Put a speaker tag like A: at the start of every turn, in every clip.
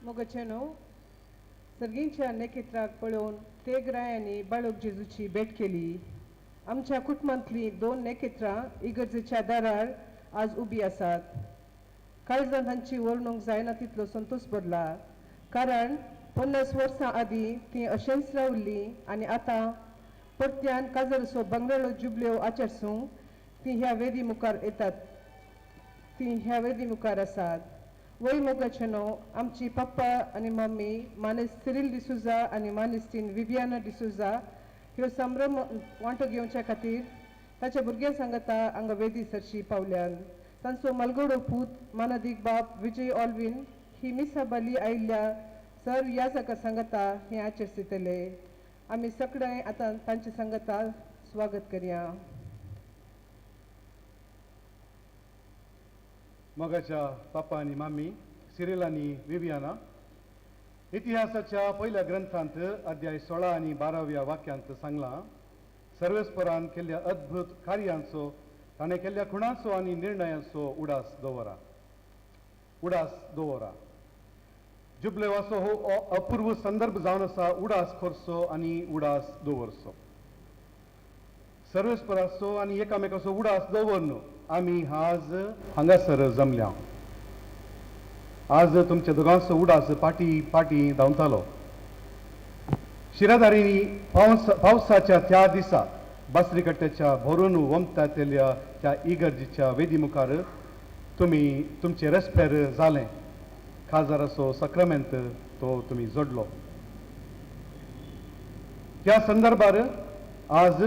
A: मोगाचेनो सर्गींच्या नेकेत्राक पळोवन ते ग्रायांनी बाळक जेजूची भेट केली. आमच्या कुटुंबांतली दोन नेकेत्रां इगर्जेच्या दारार आज उबी आसात. काळजान तांची वर्णूंक जायना तितलो संतोश भरला, कारण 50 वर्सां आदीं ती अशेंच रावल्ली आनी आतां परत्यान काजरसो बंगलो जुबल्यो आचरसूंक ती ह्या वेदी मुखार येतात, ती ह्या वेदी मुखार आसात. वय मोगाचेनो, आमची पप्पा आनी मम्मी मानेस सिरील डिसुजा आनी मानेस्टीन विवियाना डिसुजा ह्यो संभ्रम वांटो घेवच्या खातीर ताच्या भुरग्यां सांगता हांगा वेदी सरशी पावल्यान. तांचो मलगोडो पूत मानादीक बाब विजय ऑल्विन ही मिसाबाली आयिल्ल्या सर याजका सांगता हें आचरसितले. आमी सगळे आतां तांचे सांगता स्वागत करया.
B: मोगाच्या पापा आनी मामी सिरील आनी विवियाना, इतिहासाच्या पयल्या ग्रंथांत अध्याय 16 आनी 12व्या वाक्यांत सांगलां, सर्वेस्परान केल्ल्या अद्भुत कार्यांचो, ताणें केल्ल्या खुणांचो आनी निर्णयांचो उडास दवरा, उडास दवरा. जुबलेवाचो हो अपूर्व संदर्भ जावन आसा उडास करचो आनी उडास दवरचो. सर्वेस्पराचो आनी एकामेकाचो उडास दवरन आमी आज हांगासर जमल्या. आज तुमच्या दोगांचो उडास पाटी पाटी धांवतालो. शिरादारींनी पावसाच्या त्या दिसा बासरी कट्ट्याच्या भरून वमतातल्या त्या इगर्जीच्या वेदी मुखार तुमी तुमचे रेस्पेर जालें. खाजाराचो सक्रामेंत तो तुमी जोडलो. त्या संदर्भार आज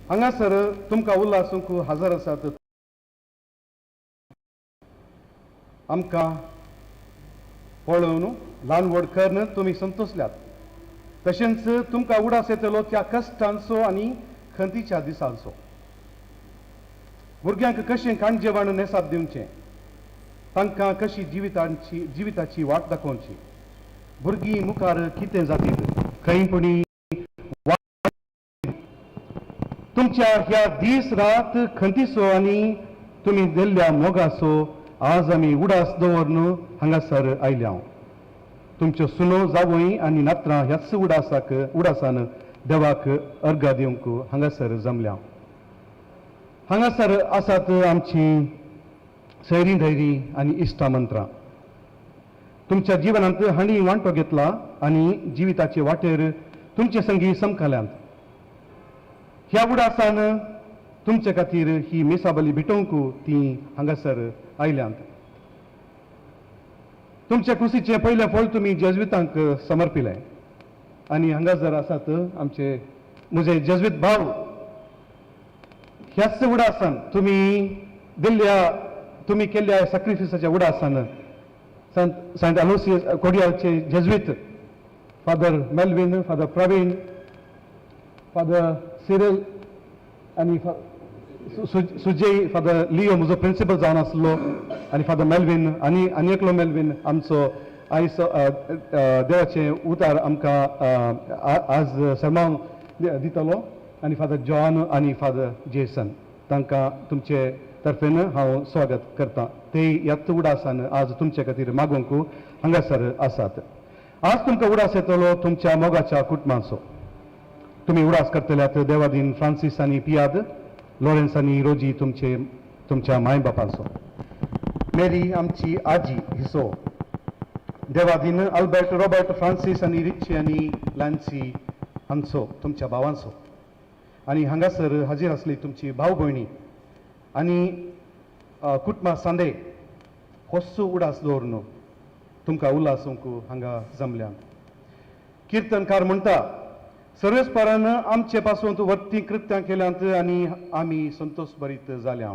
B: हांगासर तुमकां उल्हासूंक हजर आसात. आमकां पळोवन ल्हान व्हड करून तुमी संतोसल्यात. तशेंच तुमकां उडास येतलो त्या कश्टांचो आनी खंतीच्या दिसांचो. भुरग्यांक कशें काणजेवाण नेसाप दिवचें, तांकां कशी जिविताची वाट दाखोवची, भुरगीं मुखार कितें जातीत, खंय पुणी तुमच्या ह्या दीस रात खंतीचो आनी तुमी दिल्ल्या मोगाचो आज आमी उडास दवरून हांगासर आयल्या. तुमच्यो सुनो जावय आनी नात्रां ह्याच उडासाक उडासान देवाक अर्घा दिवंक हांगासर जमल्या. हांगासर आसात आमची सैरीं धैरी आनी इश्टा मंत्रां. तुमच्या जिवनांत हांणी वांटो घेतला आनी जिविताचे वाटेर तुमचे संगी समकाल्यांत. ह्या उडासान तुमचे खातीर ही मिसाबली भेटोवंक ती हांगासर आयल्यांत. तुमच्या कुशीचें पयलें फळ तुमी जेजवितांक समर्पिलें आनी हांगा जर आसात आमचे म्हजे जेजवीत भाव. ह्याच उडासान तुमी दिल्ल्या तुमी केल्ल्या सॅक्रिफिसाच्या उडासान संत आलोसियस कोडियालचे जेजवीत father Melvin, father Praveen, father Cyril आनी सुजय, फादर लियो म्हजो प्रिंसिपल जावन आसलो आनी फादर मेल्विन आनी आनी एकलो मेल्विन आमचो आयज देवाचें उतार आमकां आज सर्मांव दितलो आनी फादर जॉन आनी फादर जेसन तांकां तुमचे तर्फेन हांव स्वागत करतां. ते ह्याच उडासान आज तुमचे खातीर मागूंक हांगासर आसात. आज तुमकां उडास येतलो तुमच्या मोगाच्या कुटुंबाचो. तुमी उडास करतल्यात देवादीन फ्रांसीस आनी पियाद, लॉरेन्स आनी रोजी तुमचे तुमच्या माय बापांचो, मेरी आमची आजी हिसो, देवादीन अल्बर्ट, रॉबर्ट, फ्रांसीस आनी रिची आनी लॅन्सी हांचो तुमच्या भावांचो आनी हांगासर हाजीर आसली तुमची भाव भयणी आनी कुटुंबा सांदे होस्सो उडास दवरून तुमकां उल्हासूंक हांगा जमल्यात. किर्तनकार म्हणटा, सर्वेस्परान आमचे पासून वर्ती कृत्यां केल्यांत आनी आमी संतोश भरीत जाल्या.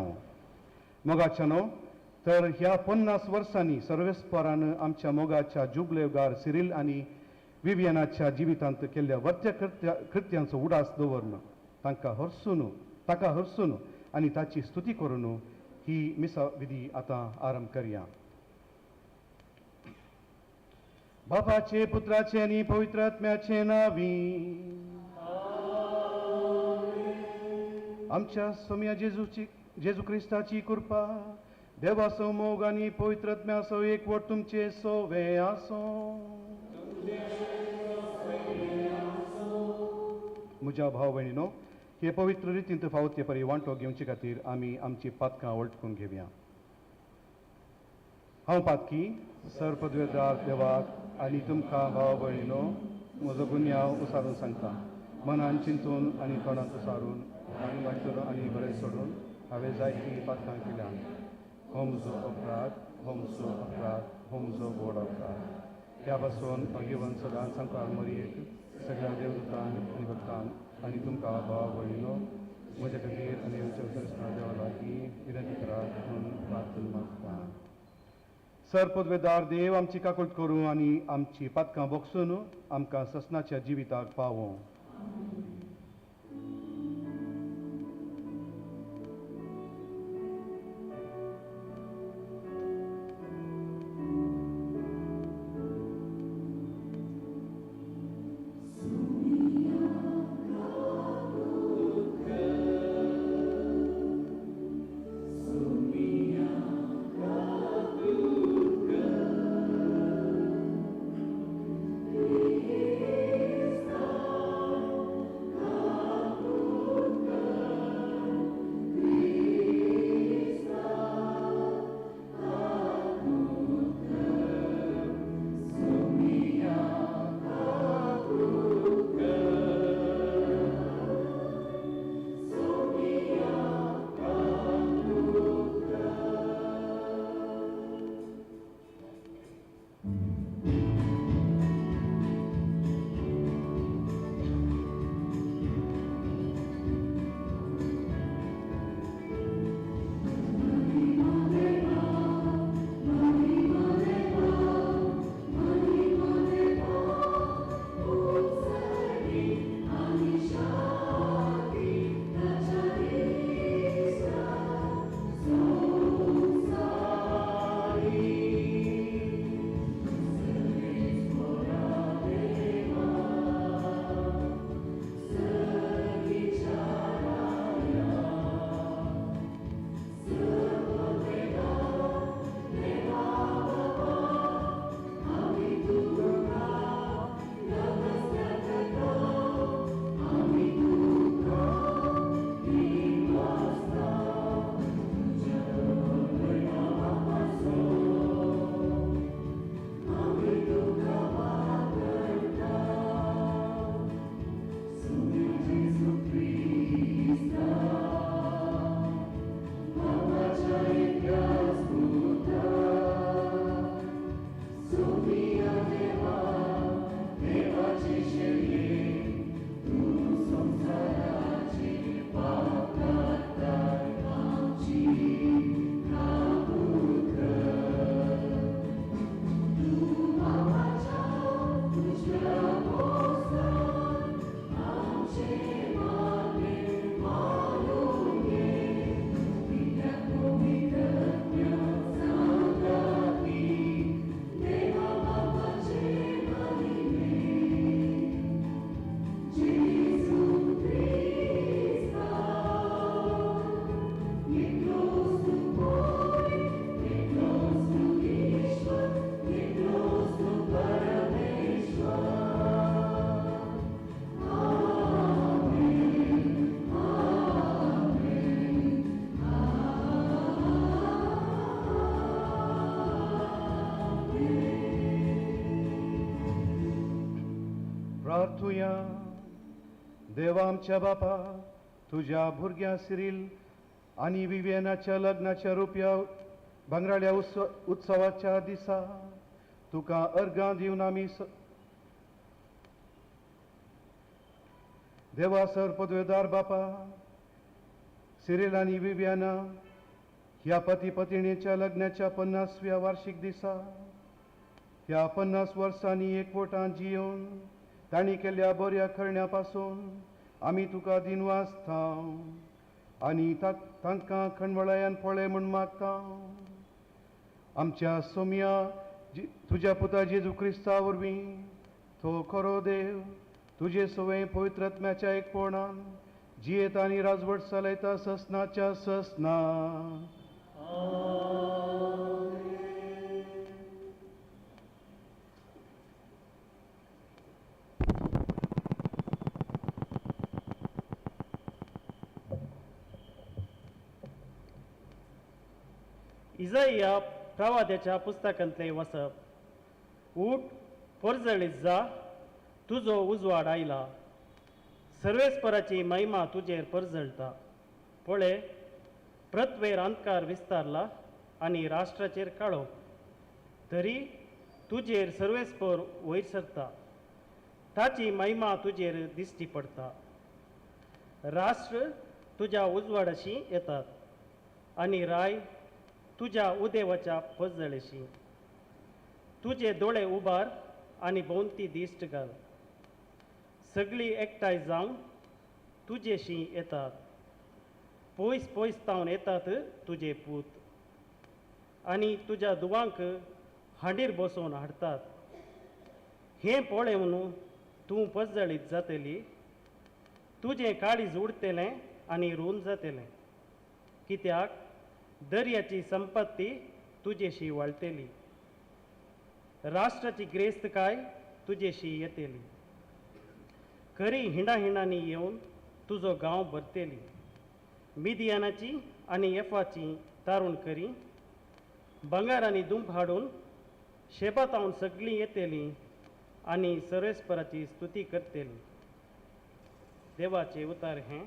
B: मोगाच्या न्हू तर ह्या 50 वर्सांनी सर्वेस्परान आमच्या मोगाच्या जुबलेगार सिरील आनी विवियनाच्या जिवितांत केल्ल्या वर्त्या कृत्यांचो उडास दवरून तांकां हरसून ताका हरसून आनी ताची स्तुती करून ही मिसा विधी आतां आरंभ करया. बापाचे, पुत्राचे आनी पवित्र आत्म्याचे नांवी. आमच्या सोम्या जेजू क्रिस्ताची कृपा, देवाचो मोग आनी पवित्रत्म्याचो एकवट तुमचे सोवे आसूं. म्हज्या भाव भयणीनो, हे पवित्र रितींत फावो ते परी वांटो घेवचे खातीर आमी आमची पातकां वळखून घेवया. हांव पातकी सर पदवेदार देवाक आनी तुमकां भाव भयणीनो म्हजो गुन्यांव उसारून सांगता. मनान चिंतून आनी तोंडांत उसारून आनी वाचून आनी बरें सोडून हांवें जायतीं पातकां केल्यां. हो म्हजो अपराध, हो म्हजो अपराध, हो म्हजो व्हड अपराध. त्या पासून भगवंत सदांच सामकार मरयेक सगळ्या देवदूतान आनी भक्तान आनी तुमकां भाव भयणीनो म्हज्या खातीर आनी आमच्या देवा लागीं विनंती करात म्हूण प्रार्थना मागता. सर पदवेदार देव आमची काकूट करूं आनी आमची पातकां बोगसून आमकां ससनाच्या जिविताक पावों. प्रार्थुया. देवा आमच्या बापा, तुज्या भुरग्या सिरील आनी विवियनाच्या लग्नाच्या रुपया भांगराळ्या उत्सवाच्या दिसा तुका अर्घां दिवन आमी देवा सर पदवेदार बापा, सिरील आनी विवियना ह्या पती पतिणेच्या लग्नाच्या 50व्या वार्षिक दिसा ह्या 50 वर्सांनी एकवटान जियोवन तांणी केल्ल्या बऱ्या करण्या पासून आमी तुका दिनवासता आनी तांकां खणवळायान पळय म्हूण मागता. आमच्या सोम्या तुज्या पुता जेजू क्रिस्ता वरवीं तो खरो देव तुजे सवय पवित्रत्म्याच्या एकपणान जियेता आनी राजवट चलयता ससनाच्या ससना.
C: इजाइया प्रवाद्याच्या पुस्तकांतलें वसप. उठ, परजळीत जा, तुजो उजवाड आयला, सर्वेस्पराची महिमा तुजेर परजळटा. पळय, पृथ्वेर अंधकार विस्तारला आनी राष्ट्राचेर काळो, तरी तुजेर सर्वेस्पर वयर सरता, ताची महिमा तुजेर दिश्टी पडटा. राष्ट्र तुज्या उजवाडाशी येतात आनी राय तुज्या उदेवाच्या पजळेशी. तुजे दोळे उबार आनी भोंवती दिश्ट घाल, सगळीं एकठांय जावन तुजेशी येतात, पयस पयस तावन येतात तुजे पूत आनी तुज्या दुवांक हांडीर बसोवन हाडटात. हें पळोवन तूं पजळीत जातली, तुजें काळीज उडतलें आनी रूंद जातलें, कित्याक दर्याची संपत्ती तुजेशी वाळटली, राष्ट्राची ग्रेस्तकाय तुजेशी येतली. खरी हिंडा हिंडांनी येवन तुजो गांव भरतली, मिदियानाची आनी एफाची तारुण करी भांगर आनी दुंप हाडून शेबातावन सगळीं येतलीं आनी सर्वेस्पराची स्तुती करतली. देवाचे उतार हें.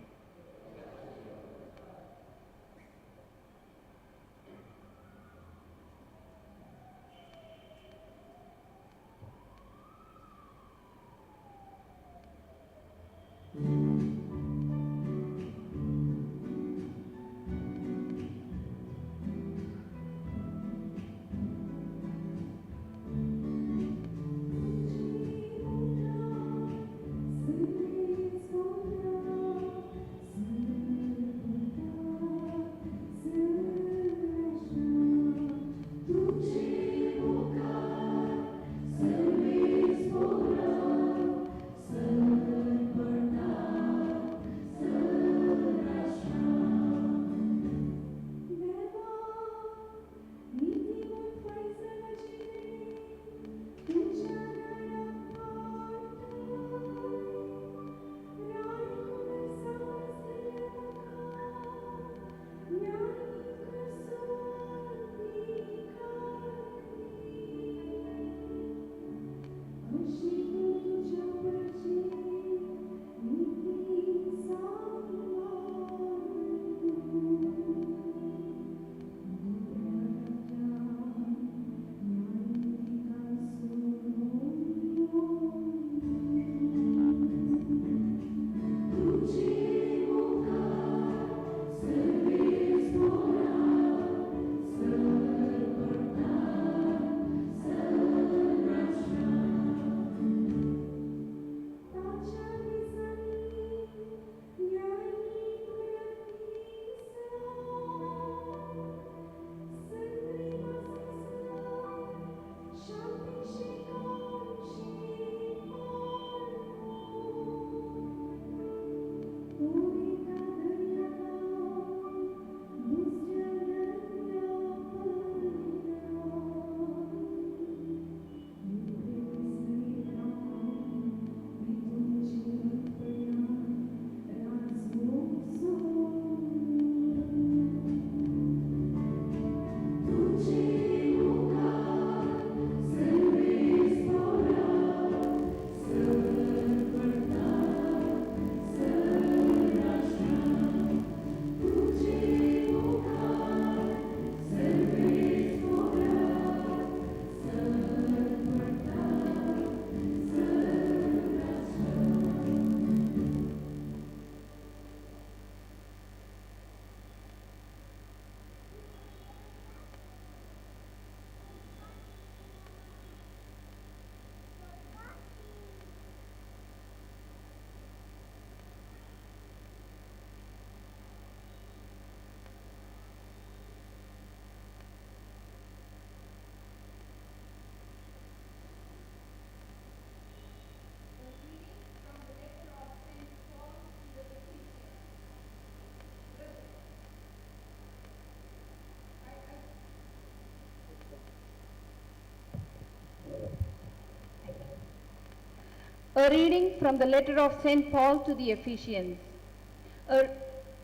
D: A reading from the letter of St. Paul to the Ephesians.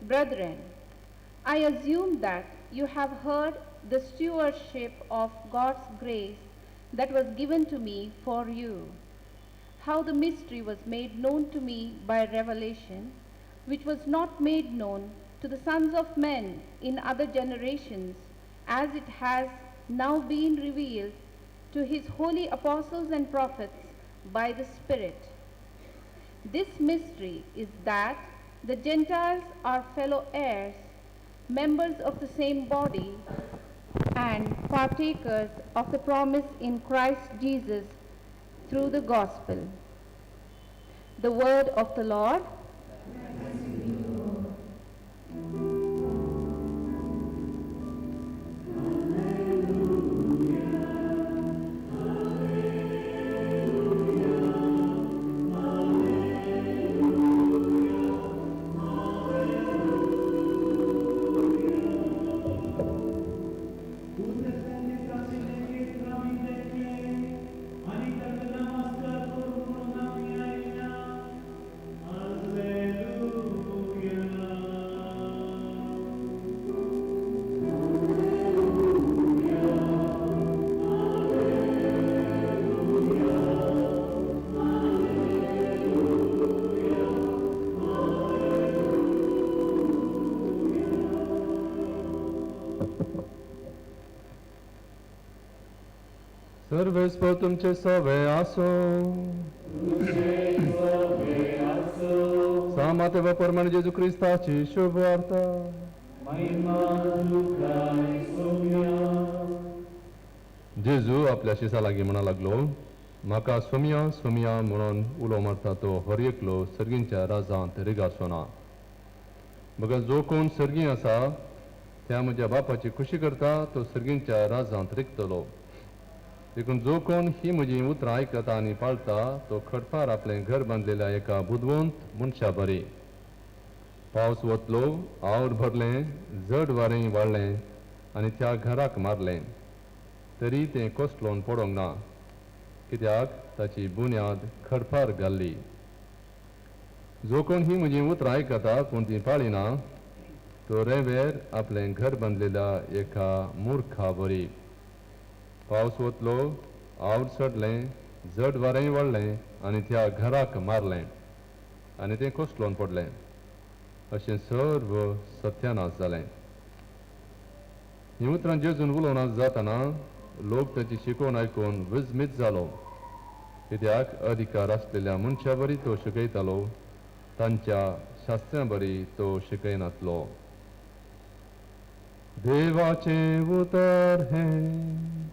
D: Brethren, I assume that you have heard the stewardship of God's grace that was given to me for you, how the mystery was made known to me by revelation, which was not made known to the sons of men in other generations, as it has now been revealed to his holy apostles and prophets by the Spirit. This mystery is that the Gentiles are fellow heirs, members of the same body, and partakers of the promise in Christ Jesus through the gospel. The word of the Lord.
E: सर्वेस्पर तुमचे सवे आसो. सामाते व परमाण जेजू क्रिस्ताची शुभ वार्ता. जेजू आपल्या शिसा लागीं म्हणा लागलो, म्हाका सोमिया सोमिया म्हणून उलो मारता तो हर एकलो सर्गींच्या राजांत रिगाचो ना. मगर जो कोण सर्गी आसा त्या म्हज्या बापाची खुशी करता तो सर्गींच्या राजांत रिगतलो. देखून जो कोण ही म्हजी उतरां आयकता आनी पाळता तो खडपार आपलें घर बांदलेल्या एका बुदवंत मनशा बरी. पावस वतलो, आवड भरलें, जड वारें वाडलें आनी त्या घराक मारलें, तरी तें कोसलोन पडोंक ना, कित्याक ताची बुन्याद खडपार घाल्ली. जो कोण ही म्हजी उतरां आयकता पूण ती पाळिना तो रेंवेर आपलें घर बांदलेल्या एका मुर्खा बरी. पावस वतलो, आवड चडलें, जड वारें वाडलें आनी त्या घराक मारलें आनी तें कोसलोन पडलें. अशें सर्व सत्यानाश जालें. हीं उतरां जेजून उलोवना जातना लोक ताची शिकोवण आयकून विस्मीत जालो, कित्याक अधिकार आसलेल्या मनशा बरी तो शिकयतालो, तांच्या शास्त्र्यां बरी तो शिकयनातलो. देवाचें उतर हें.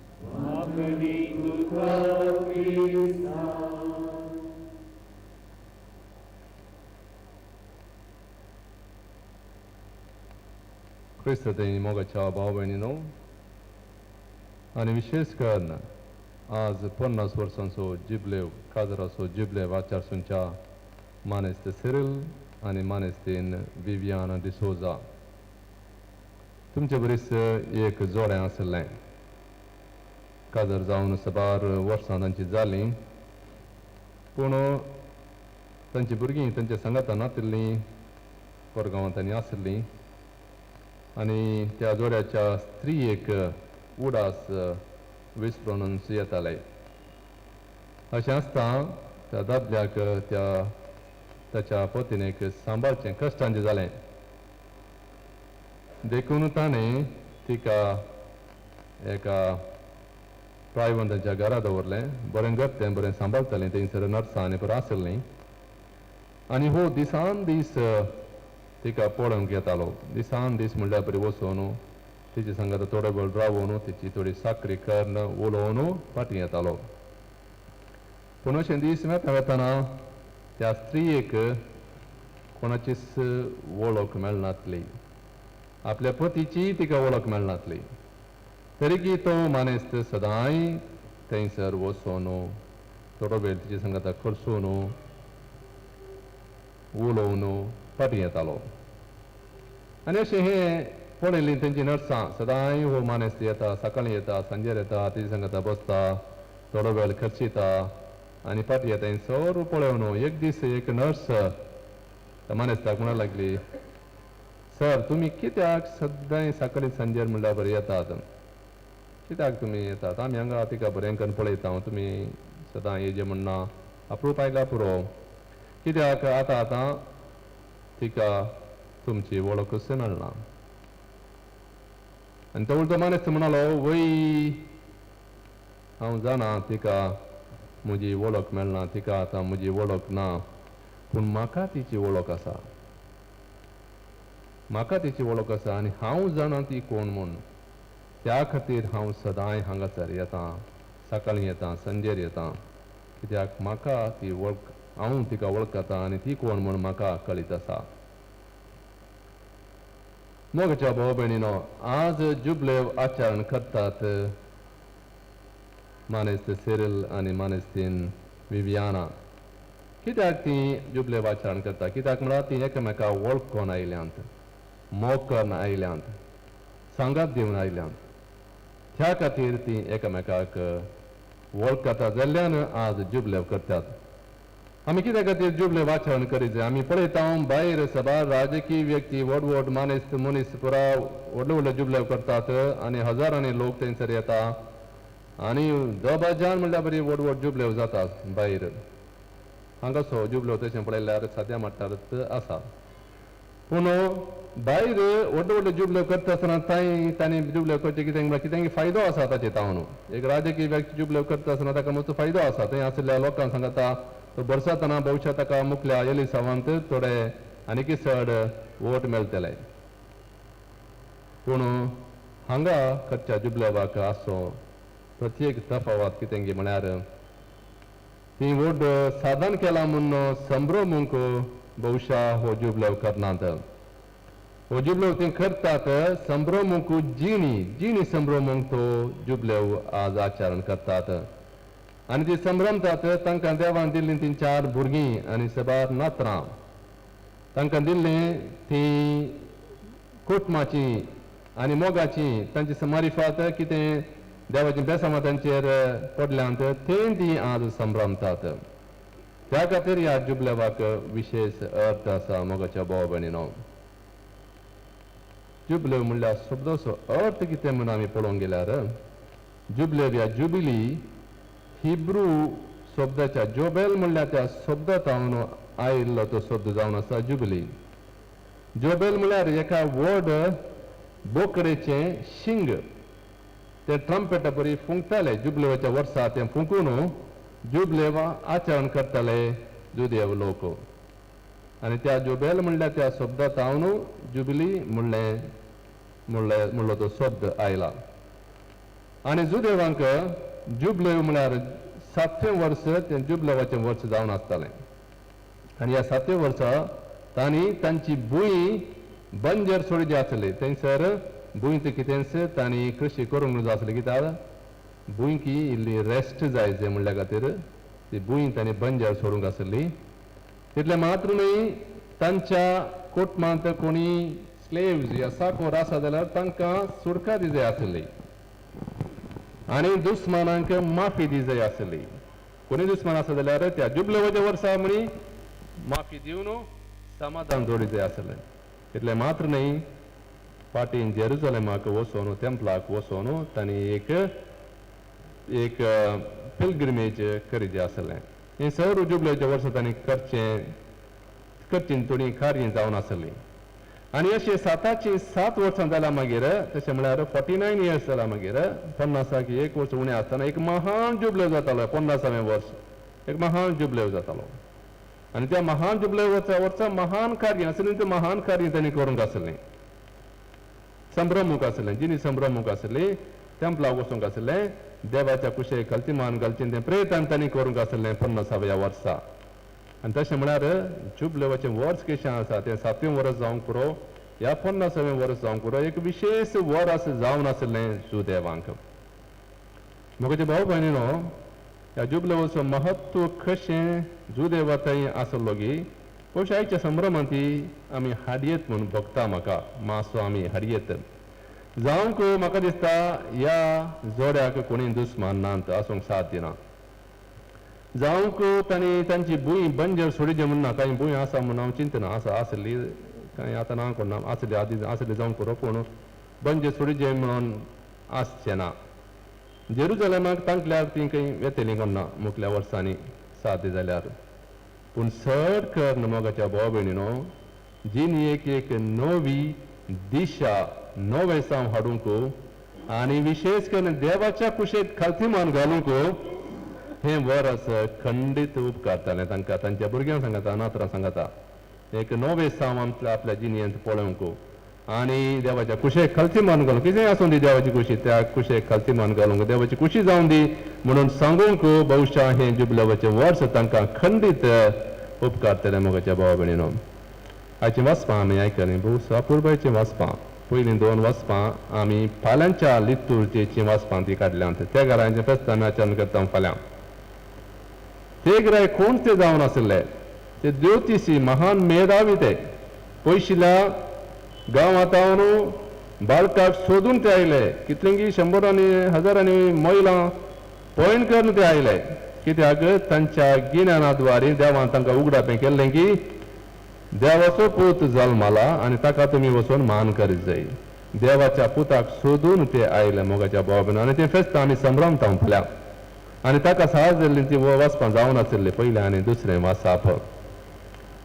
E: क्रिस्त तें मोगाच्या भाव भयणीनो, आनी विशेष करून आज 50 वर्सांचो जिबलेव काजराचो जिबलेव आचारसूंच्या मानेस्त सिरिल आनी मानेस्तीन विवियाना डिसोजा, तुमचे बरीच एक जोडें आशिल्लें. काजर जावन साबार वर्सां तांची जालीं, पूण तांची भुरगीं तांच्या सांगाता नातिल्लीं, परगांवांत तांणी आशिल्लीं आनी त्या जोड्याच्या स्त्रीयेक उडास विसरून येताले. अशें आसता त्या दादल्याक त्या ताच्या पतीनेक सांबाळचें कश्टांचें जालें. देखून ताणें तिका एका प्रायवंतांच्या घरा दवरलें. बरें करतें, बरें सांबाळतालें, थंयसर नर्सां आनी बरें आसलें. आनी हो दिसान दीस तिका पळोवंक येतालो. दिसान दीस म्हणल्यार बरी वचून तिचे सांगात थोडो वेळ रावून तिची थोडी साकरी करून उलोवन फाटीं येतालो. पूण अशें दीस वेता वेतना त्या स्त्रीयेक कोणाचीच वळख मेळनातली, आपल्या पतीची तिका वळख मेळनातली. तरीकी तो मानेस्त सदांय थंयसर वचून थोडो वेळ तिचे सांगाता खर्चून उलोवन फाटीं येतालो. आनी अशें हें पळयलीं तेंची नर्सां सदांय हो मानेस्त येता, सकाळीं येता, सांजेर येता, तिचे सांगाता बसता, थोडो वेळ खर्चिता आनी फाटीं येता. हें सर्व पळोवन एक दीस एक नर्स मानेस्ताक म्हणूंक लागली, सर तुमी कित्याक सदांय सकाळीं सांजेर म्हणल्यार बरें येतात? कित्याक तुमी येतात? आमी हांगा तिका बरें करून पळयता, तुमी सदां येजे म्हणना, अप्रूप आयल्या पुरो. कित्याक आतां आतां तिका तुमची वळखूच मेळना. आनी तो उलटो मानेस्त म्हणालो, वय हांव जाणा तिका म्हजी वळख मेळना, तिका आतां म्हजी वळख ना, पूण म्हाका तिची वळख आसा, म्हाका तिची वळख आसा आनी हांव जाणा ती कोण म्हूण. त्या खातीर हांव सदांय हांगासर येता, सकाळीं येता, सांजेर येता, कित्याक म्हाका ती वळख, हांव तिका वळखता आनी ती कोण म्हूण म्हाका कळीत आसा. मोगाच्या भाव भयणीनो, आज जुबलेव आचरण करतात मानेस्त सिरील आनी मानेस्तीन विवियाना. कित्याक ती जुबलेव आचरण करता? कित्याक म्हळ्यार ती एकामेका वळखून आयल्यांत, मोग करून आयल्यांत, सांगात दिवन आयल्यांत. त्या खातीर ती एकामेकाक वळखता जाल्ल्यान आज जुबलेव करतात. आमी कित्या खातीर जुबलेव आचरण करीत जाय? आमी पळयता भायर सबार राजकीय व्यक्ती, व्हड व्हड मानेस्त मनीस पुरा व्हडले व्हडले जुबलेव करतात आनी हजारांनी लोक थंयसर येता आनी दबाज्यान म्हणल्यार बरी व्हड व्हड जुबलेव जातात भायर. हांगासो जुबलेव तशें पळयल्यार सद्या मट्टारच आसा, पूण भायर व्हडले व्हडले जुबलेव करता आसतना तांय तांणी जुबलेव करचें कितें म्हळ्यार कितें फायदो आसा ताचे तावन. एक राजकीय व्यक्ती जुबलेव करता आसतना ताका मातसो फायदो आसा. थंय आशिल्ल्या लोकांक सांगता तो बरसातना भविश्या ताका मुखल्या एलिसांवांत थोडे आनीक चड वोट मेळटले. पूण हांगा करच्या जुबलेवाक आसो प्रत्येक तफावत कितें म्हळ्यार ती वोट साधन केला म्हूण संभ्रमूंक बहुशा हो जुबलेव करनात. हो जुबलेव ती करतात संभ्रमूंक जिणी जिणी संभ्रमूंक तो जुबलेव आज आचरण करतात आनी ती संभ्रमतात. तांकां देवान दिल्लीं तीं 4 भुरगीं आनी सबार नातरां तांकां दिल्लीं तीं कुटुंबाची आनी मोगाची तांची मारिफात कितें देवाची बेसामां तांचेर पडल्यांत तें ती आज संभ्रमतात. त्या खातीर ह्या जुबलेवाक विशेश अर्थ आसा मोगाच्या भाव भयणीनो. जुबलेव म्हणल्यार शब्दाचो अर्थ कितें म्हूण आमी पळोवंक गेल्यार जुबलेव ह्या जुबिली हिब्रू शब्दाच्या जोबेल म्हणल्यार त्या शब्दा तावन आयिल्लो तो शब्द जावन आसा जुबली. जोबेल म्हणल्यार एका व्हड बोकडेचें शिंग ते ट्रम्पेटा बरी फुंकताले जुबलेवाच्या वर्सा, तें फुंकून जुबलेवा आचरण करताले जुदेव लोक. आनी त्या जोबेल म्हणल्यार त्या शब्दा तावन जुबली म्हणलें म्हणले म्हणलो तो शब्द आयला. आनी जुदेवांक जुबलेव म्हळ्यार 7वें वर्स तें जुबलेवाचें वर्स जावन आसतालें. आनी ह्या 7व्या वर्सा तांणी तांची भूंय बंजर सोडिल्ली आसली. थंयसर भूंय ती कितेंच तांणी कृशी करूंक जाय आसली, कित्याक भूंयकी इल्ली रेस्ट जाय जाय म्हणल्या खातीर ती भूंय तांणी बंजर सोडूंक आसली. तितलें मात्र न्हय, तांच्या कुटुंबांत कोणी स्लेव्स या साकोर आसा जाल्यार तांकां सुडका दी जाय आसली आनी दुस्मानांक माफी दी जाय आसली. कोणी दुस्मान आसा जाल्यार त्या जुबलेवाच्या वर्सा म्हणी माफी दिवन समाधान जोडी जाय आसलें. तितलें मात्र न्हय, फाटीं जेरुजलेमाक वचोन टेंपलाक वचोन तांणी एक एक पिलग्रिमेज करी जाय आसलें. हें सर्व जुबलेच्या वर्सा तांणी करचें करचीं थोडीं कार्यां जावन आसलीं. आनी अशें 7 वर्सां जाल्या मागीर, तशें म्हळ्यार 49 इयर्स जाल्या मागीर, 50 एक वर्स उणें आसतना एक महान जुबलेव जातालो. 50वें वर्स एक महान जुबलेव जातालो आनी त्या महान जुबलेव वर्सा महान कार्य आसलें, तें महान कार्य तांणी करूंक आसलें, संभ्रमूंक आसलें, जिणी संभ्रमूंक आसली, टेंपलाक वचूंक आसलें, देवाच्या कुशेक कल्तिमान घालचें तें प्रयत्न तांणी करूंक आसलें 50व्या वर्सा. आनी तशें म्हळ्यार जुबलेवाचें वर्स कशें आसा तें 7वें वर्स जावंक पुरो ह्या 50वें वर्स जावंक पुरो, एक विशेश वर्स जावन आसलें जुदेवांक. म्हजे भाव भयणीनो, ह्या जुबलेवाचो महत्व कशें जुदेवा थंय आसलो गी पयशे आयच्या संभ्रमांत ती आमी हाडयेत म्हूण भोगता म्हाका मातसो आमी हाडयेत जावंक म्हाका दिसता ह्या जोड्याक कोणी दुस्मान नात आसूंक साथ दिना. जावंक तांणी तांची भूंय बंजर सोडिल्ली म्हूण ना, कांय भूंय आसा म्हूण हांव चिंतना आसा आसली कांय आतां ना कोण ना आसली आदी आसली जावंक पुरो, पूण बंजर सोडिल्ली म्हणून आसचें ना. जेरुजलेमाक तांकल्यार ती खंय वेतली कोण ना मुखल्या वर्सांनी साध्य जाल्यार. पूण चड करून मोगाच्या भाव भयणीनो, जिणेक एक नवी दिशा, नवें साव हाडूंक आनी विशेश करून देवाच्या कुशेक खालती मान घालूंक हें वरस खंडीत उपकारतालें तांकां, तांच्या भुरग्यांक सांगता, नातरां सांगता. एक नवें साव आमच्या आपल्या जिणेंत पळोवंक आनी देवाच्या कुशेक खालती मान घालूंक, कितेंय आसूं दी देवाची कुशी, त्या कुशेक खालती मान घालूंक देवाची कुशी जावं दी म्हणून सांगूंक बहुशा हें जुबलेवाचें वर्स तांकां खंडीत उपकारतलें. मोगाच्या भावा भयणीनो, आयचीं वाचपां आमी आयकलीं, भोव अपुरबायचीं वाचपां. पयलीं दोन वाचपां आमी फाल्यांच्या लितूर्जेचीं वाचपां ती काडल्यांत. त्या घरांचें फेस्त आमी आचरण करता फाल्यां. ते गिराय कोण ते जावन आशिल्ले? ते ज्योतिशी, महान मेधावी. ते पयशिल्या गांवांत बाळकाक सोदून ते आयले. कितलेंगी शंबरांनी हजारांनी मैलां पयण करून ते आयले, कित्याक तांच्या गिन्यानाद्वारे देवान तांकां उगडापें केल्लें की देवाचो पूत जल्माला आनी ताका तुमी वचून मान करीत जाय. देवाच्या पुताक सोदून ते आयले मोगाच्या भाव, आनी तें फेस्त आमी संभ्रमता फाल्यां. आनी ताका सहज जाल्ली ती वचपां जावन आशिल्ली पयलें आनी दुसरें वासाप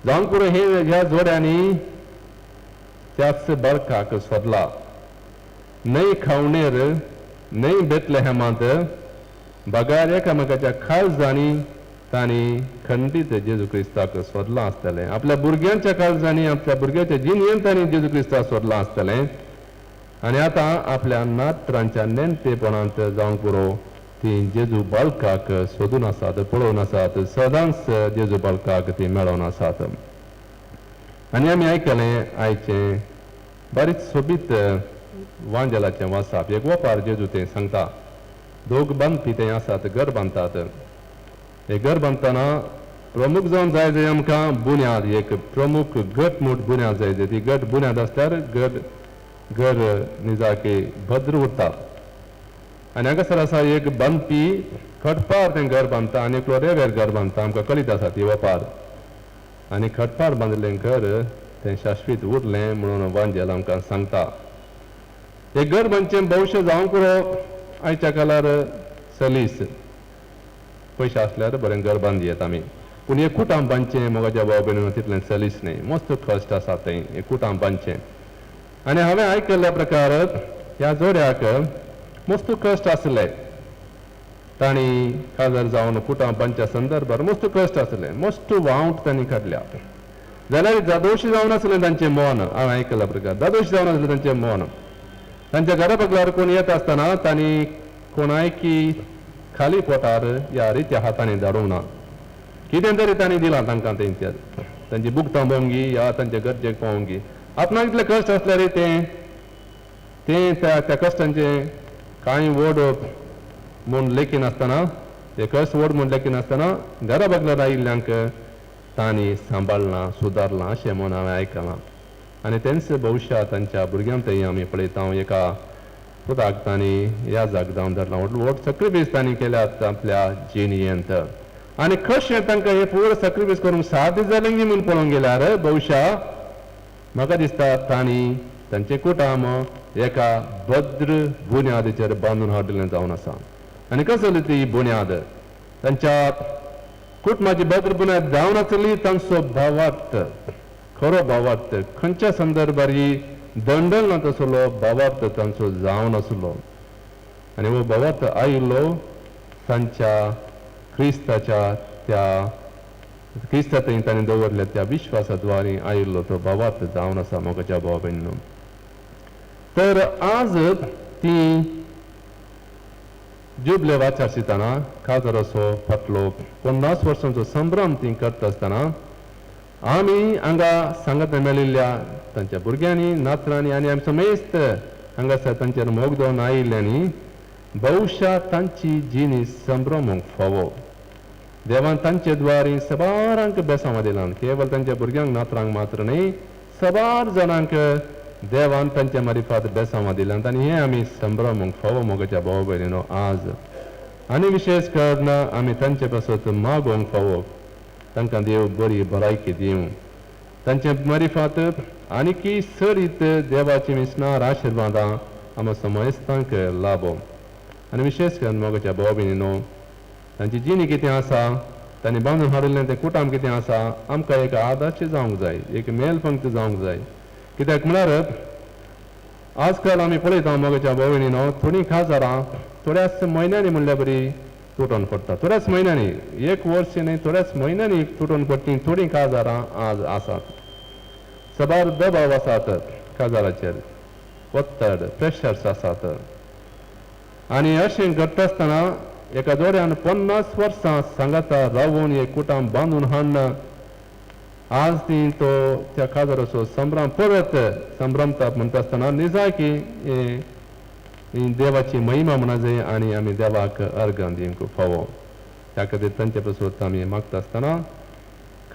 E: जावन पुरो. हे ह्या जोड्यांनी त्याच बाळकाक सोदला, न्हय खावणेर, न्हय बेतलेहमांत, बगार एकामेकाच्या काळजांनी तांणी खंडीत जेजू क्रिस्ताक सोदलां आसतलें. आपल्या भुरग्यांच्या काळजांनी, आपल्या भुरग्याच्या जिणेंत तांणी जेजू क्रिस्ताक सोदलां आसतलें. आनी आतां आपल्या नात्रांच्या नेणटेपणांत जावंक पुरो, ती जेजू बाळकाक सोदून आसात, पळोवन आसात, सदांच जेजू बाळकाक ती मेळोवन आसात. आनी आमी आयकलें आयचें बरीच सोबीत वांजेलाचें वासाप. एक वपार जेजू तें सांगता. दोग बांदपी ते आसात, घर बांदतात. हे घर बांदतना प्रमुख जावन जाय जाय आमकां बुन्याद, एक प्रमुख घटमूट बुन्याद जाय जाय. ती घट बुन्याद आसल्यार घर घर निजाकी भद्र उरता. आनी हांगासर आसा एक बांदपी खटपार तें घर बांदता आनी एकलो रेवेर घर बांदता. आमकां कळीत आसा ती वपार. आनी खटपार बांदिल्लें घर तें शाश्वीत उरलें म्हणून वांजेल आमकां सांगता. हें घर बांदचें भविश्य जावंक पुरो, आयच्या काळार सलीस, पयशे आसल्यार बरें घर बांदी येता आमी. पूण एक कुटाम बांदचें, मोगाच्या भाव भयणीनो, तितलें सलीस न्हय. मस्त कश्ट आसा थंय एक कुटाम बांदचें. आनी हांवें आयकल्ल्या प्रकार ह्या जोड्याक मस्त कश्ट आसले. तांणी काजार जावन कुटाम बांदच्या संदर्भार मस्त कश्ट आसले, मस्त वावट तांणी काडल्या. जाल्यार जादोशी जावन आसलें तांचें मन. हांवें आयकल्ल्या प्रकार जादोशी जावन आसलें तांचें मन. तांच्या घरा बगलार कोण येता आसतना तांणी कोणायकी खाली पोटार ह्या रित्या हातांनी धाडूंक ना. कितें तरी तांणी दिलां तांकां, तेंच्या तांची बुकतां पावंगी या तांच्या गरजेक पावंगी. आपणाक इतले कश्ट आसल्यार तें तें त्या त्या कश्टांचें कांय व्हड म्हूण लेखिनासतना, ते कश्ट व्हड म्हूण लेखिनासतना घरा बगलार आयिल्ल्यांक तांणी सांबाळलां, सुदारलां अशें म्हूण हांवें आयकलां. आनी तेंच भविश्या तांच्या भुरग्यांक थंय आमी पळयता, एका पुताक तांणी ह्या जाग जावन धरला. व्हड व्हड सक्रिफीस तांणी केल्यात आपल्या जिणेंत. आनी कशें तांकां हें पुरो सक्रिफीस करूंक साध्य जालें म्हूण पळोवंक गेल्यार बहुशा म्हाका दिसता तांणी तांचें कुटाम एका भद्र बुन्यादीचेर बांदून हाडिल्लें जावन आसा. आनी कसली ती बुन्याद? तांच्या कुटुंबाची भद्र बुन्याद जावन आसली तांचो भावार्थ, खरो भावार्थ. खंयच्या संदर्भार दंडल ना तसलो भावार्थ तांचो जावन आसलो. आनी हो भावार्थ आयिल्लो तांच्या क्रिस्ताच्या, त्या क्रिस्ता थंय तांणी दवरल्या त्या विश्वासाद्वारे आयिल्लो तो भावार्थ जावन आसा. मोगाच्या भाव भयणीनो, तर आज ती जुबले वाचारशितना काजराचो फाटलो 50 वर्सांचो संभ्रम ती करता आसतना आमी हांगा सांगत मेळिल्ल्या तांच्या भुरग्यांनी, नातरांनी आनी आमी समेस्त हांगासर तांचेर मोग दवरून आयिल्ल्यांनी बहुशा तांची जिणी संभ्रमूंक फावो. देवान तांचे द्वारे सबारांक बेसांव दिलां. केवल तांच्या भुरग्यांक, नातरांक मात्र न्हय, सबार जाणांक देवान तांच्या मारिफात बेसांव दिलां. आनी हें आमी संभ्रमूंक फावो. मोगाच्या भाव भयणीनो, आज आनी विशेश करून आमी तांचे पासत मागोवंक फावो, तांकां देव बरी भलायकी दिवं, तांचे मारिफात आनीकी सरीत देवाची मिसनार आशिर्वादां आमकां समयस्तांक लाबो. आनी विशेश करून मोगाच्या भाव भयणीनो तांची जिणी कितें आसा, तांणी बांदून हाडिल्लें तें कुटाम कितें आसा, आमकां एक आदर्श जावंक जाय, एक मेल पंक्ती जावंक जाय. कित्याक म्हळ्यार आजकाल आमी पळयता मोगाच्या भाव भयणीनो थोडीं काजारां थोड्याच म्हयन्यांनी म्हणल्यार बरी तुटोन पडटा, थोड्याच म्हयन्यांनी, एक वर्स न्हय थोड्याच म्हयन्यांनी तुटोन पडटी थोडीं काजारां आज आसात. साबार दबाव आसात काजाराचेर, ಒತ್ತड प्रेशर्स आसात आनी अशें घडटा आसतना एका जोड्यान 50 वर्सां सांगाता रावून एक कुटाम बांदून हाडन आज ती तो त्या काजाराचो संभ्रम परत संभ्रमता म्हणटा आसतना निजाकी ही देवाची महिमा म्हणा जाय आनी आमी देवाक अर्गां दिवंक फावो. त्या खातीर तांचे पासत आमी मागता आसतना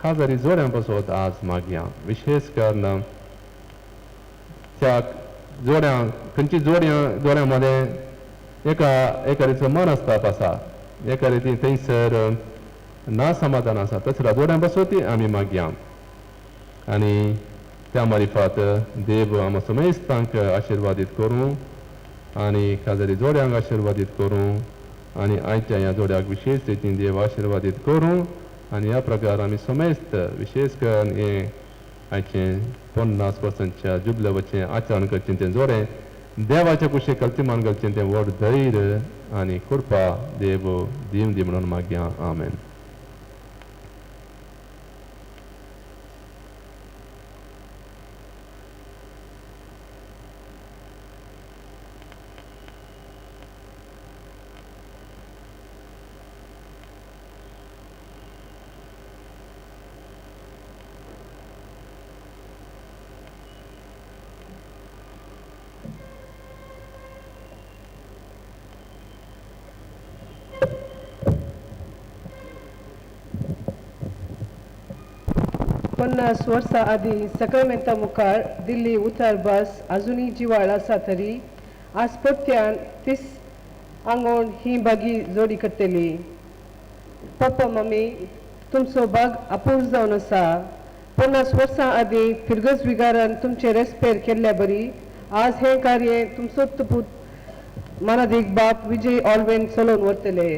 E: काजारी जोड्यां पासत आज मागया, विशेश करून त्या जोड्यां खंयची जोड्यां जोड्यां मदें एका एका रितीचो मनस्ताप आसा, एका रितीन थंयसर ना समाधान आसा, तसल्या जोड्यां पासत आमी मागया आनी त्या मारिफात देव आमकां समेस्तांक आशिर्वादीत करूं आनी काजारी जोड्यांक आशिर्वादीत करूं आनी आयच्या ह्या जोड्याक विशेश रितीन देव आशिर्वादीत करूं आनी ह्या प्रकार आमी समेस्त विशेश करून हें आयचें 50 वर्सांच्या जुबलेवाचें आचरण करचें तें जोडें देवाच्या कुशीक कल्तिमान करचें तें व्हड धैर्य आनी कृपा देव दिवं दी म्हणून मागया. आमेन.
A: पन्नास वर्सां आदीं सकाळमेंता मुखार दिल्ली उतार बस आजुनूय जिवाळ आसा तरी आज परत्यान 30 आंगोण ही बागी जोडी करतली. पप्पा मम्मी तुमचो बाग आपूस जावन आसा. 50 वर्सां आदीं फिरगज विगारान तुमचे रेस्पेर केल्ल्या बरी आज हें कार्य तुमचो पूत मानादीक बाप विजय ऑलवेन चलोवन व्हरतले.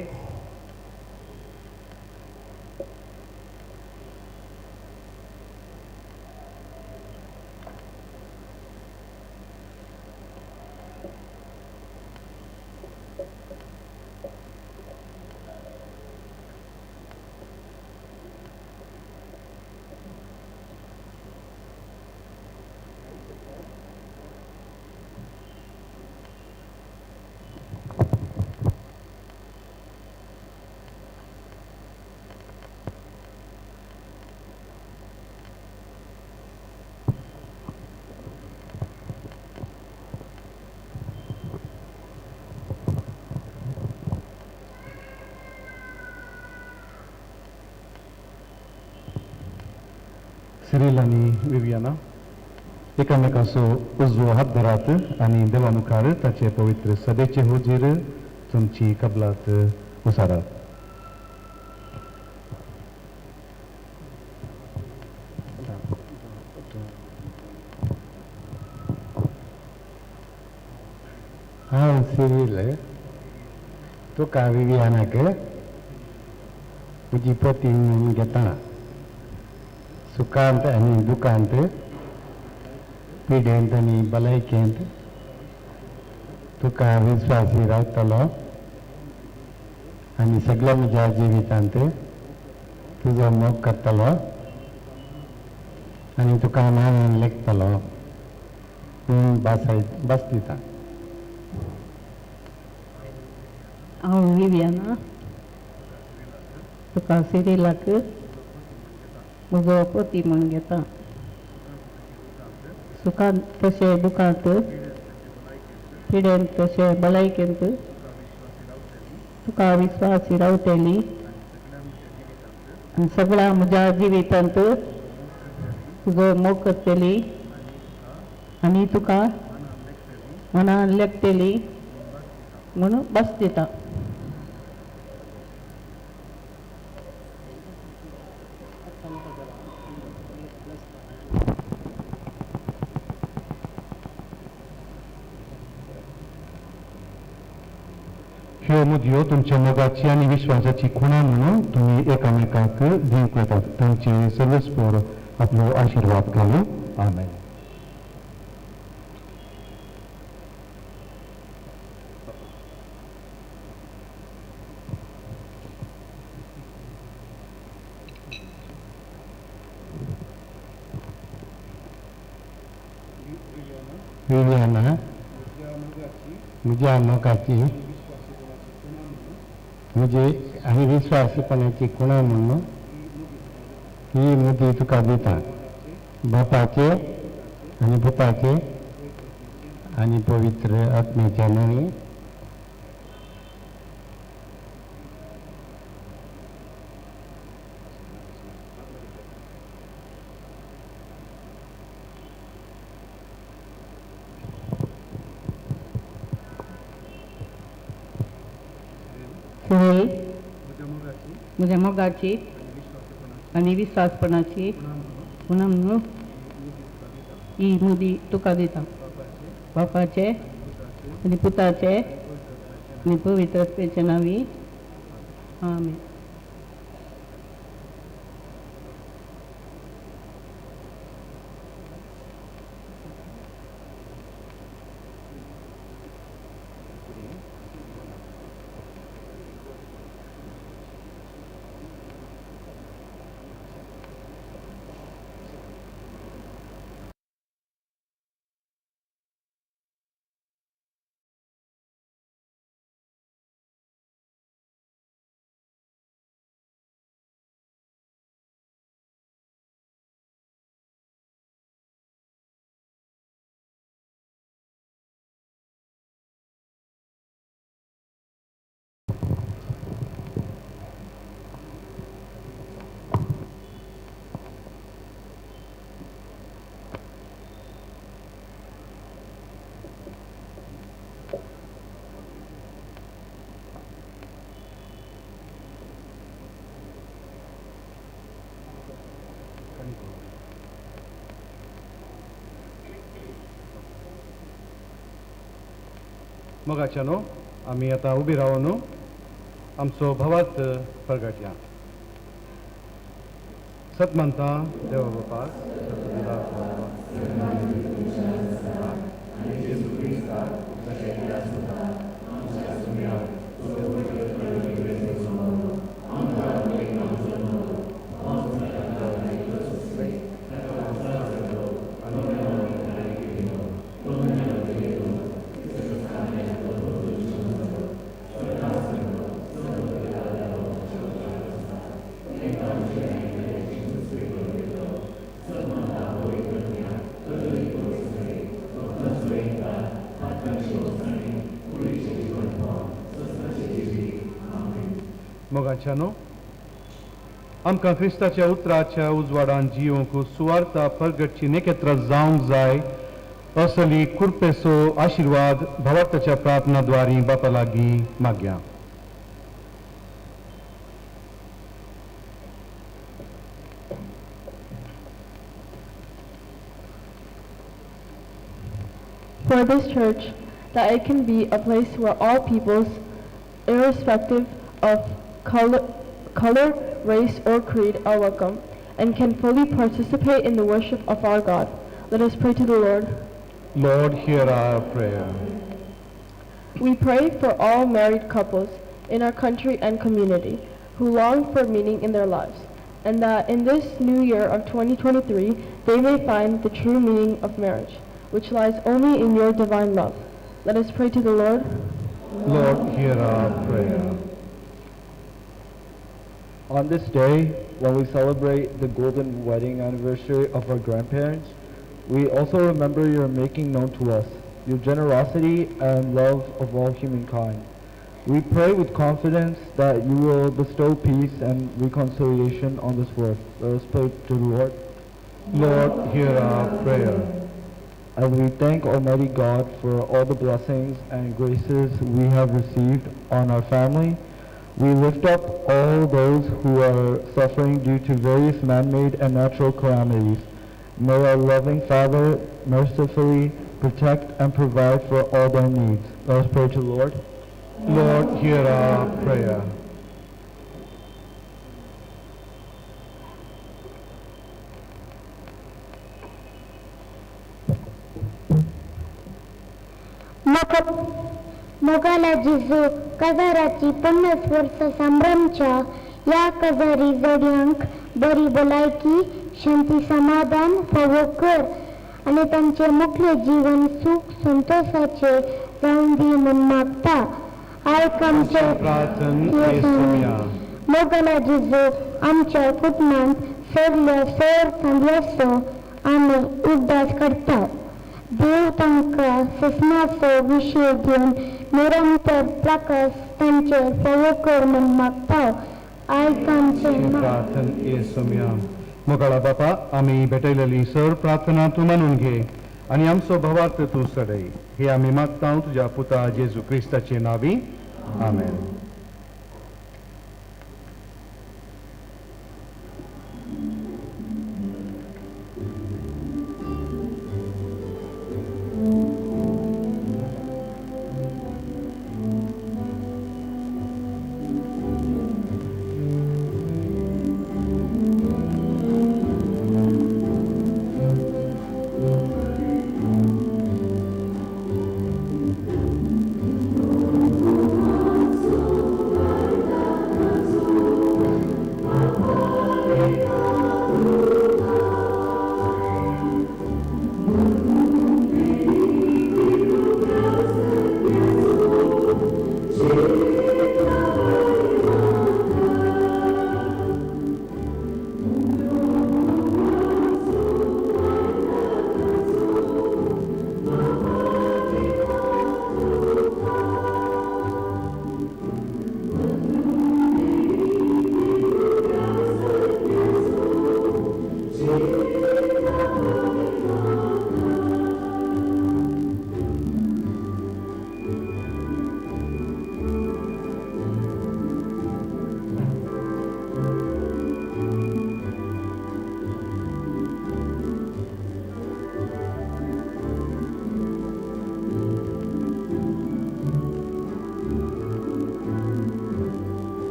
B: सिरील आनी विवियाना एकामेकाचो उजवो हात धरात आनी देवा मुखार ताचे पवित्र सदेचे हुजीर तुमची कबलात उसारात.
F: हांव सिरील तुका विवियानाक म्हजी पती म्हणून घेता. सुखांत आनी दुखांत, पिडेंत आनी भलायकेंत तुका विस्वासी रावतलो आनी सगळ्या म्हज्या जिवितांत तुजो मोग करतलो आनी तुका मानान लेखतलो म्हूण भास दिता.
G: हांव विवियाना तुका सिरिलाक म्हजो पती म्हूण घेता. सुखांत तशें दुखांत, पिडेंत तशें भलायकेंत तुका विस्वासी रावतली आनी सगळ्या म्हज्या जिवितांत तुजो मोग करतली आनी तुका मनान लेखतली म्हणून भास दिता.
F: ह्यो मुदयो तुमच्या मोगाची आनी विश्वासाची खुणा म्हणून तुमी एकामेकांक दिवंक वतात. तांचे सर्वस्पोर आपलो आशिर्वाद घालूं. आमेन. विवियाना, म्हज्या मोगाची म्हजी आनी विश्वासीपणाची खुणा म्हणून ही मुदी तुका दिता. बापाचे आनी पुताचे आनी पवित्र आत्म्याच्या नांवी.
G: सुहेल, म्हज्या मोगाची आनी विश्वासपणाची खुणा म्हणून ही मुदी तुका दिता. बापाचे आनी पुताचे आनी पवित्र आत्म्याच्या नांवी. आमेन.
B: मोगाच्या न्हू आमी आतां उबी रावन न्हू आमचो भावार्थ परगटया. सत मानता देवा बापाक. मोगाच्या न्हू आमकां क्रिस्ताच्या उतराच्या उजवाडान जिवंक सुवार्ता परगटची नेकेत्र जावंक जाय असली कुरपेसो आशिर्वाद भावार्थाच्या प्रार्थना द्वारी बापा लागीं मागया.
H: For this church, that it can be a place where all peoples, irrespective of color, race, or creed, are welcome and can fully participate in the worship of our God. Let us pray to the Lord.
B: Lord, hear our prayer.
H: We pray for all married couples in our country and community who long for meaning in their lives, and that in this new year of 2023 they may find the true meaning of marriage, which lies only in your divine love. Let us pray to the Lord.
B: Lord, hear our prayer.
I: On this day, when we celebrate the golden wedding anniversary of our grandparents, we also remember your making known to us your generosity and love of all humankind. We pray with confidence that you will bestow peace and reconciliation on this world. Let us pray to the Lord.
B: Lord, hear our prayer.
I: As we thank Almighty God for all the blessings and graces we have received on our family, we lift up all those who are suffering due to various man-made and natural calamities. May our loving Father mercifully protect and provide for all their needs. Let us pray to the Lord.
B: Lord, hear our prayer.
J: मोगाला जेजू काजाराची 50 वर्सां संभ्रमच्या ह्या काजारी जोडयांक बरी भलायकी, शांती, समाधान फावो कर आनी तांचें मुखलें जीवन सूख संतोशाचें जावन दी म्हूण मागता. आयक आमचें
B: प्रार्थन येसुया.
J: मोगाला जेजू आमच्या कुटुंबांत सगल्या सोर सांगल्याचो आमी उगडास करतात. देव तांकां सस्नाचो विशय दिवन निरंतर प्रकाश तांचेर फावो कर म्हूण मागता. आयक आमचें
B: प्रार्थन येसुया. मोगाळा बापा, आमी भेटयलेली सर प्रार्थना तूं मानून घे आनी आमचो भावार्थ तूं सडय. हे आमी मागता तुज्या पुता जेजू क्रिस्ताचे नांवी. आमेन.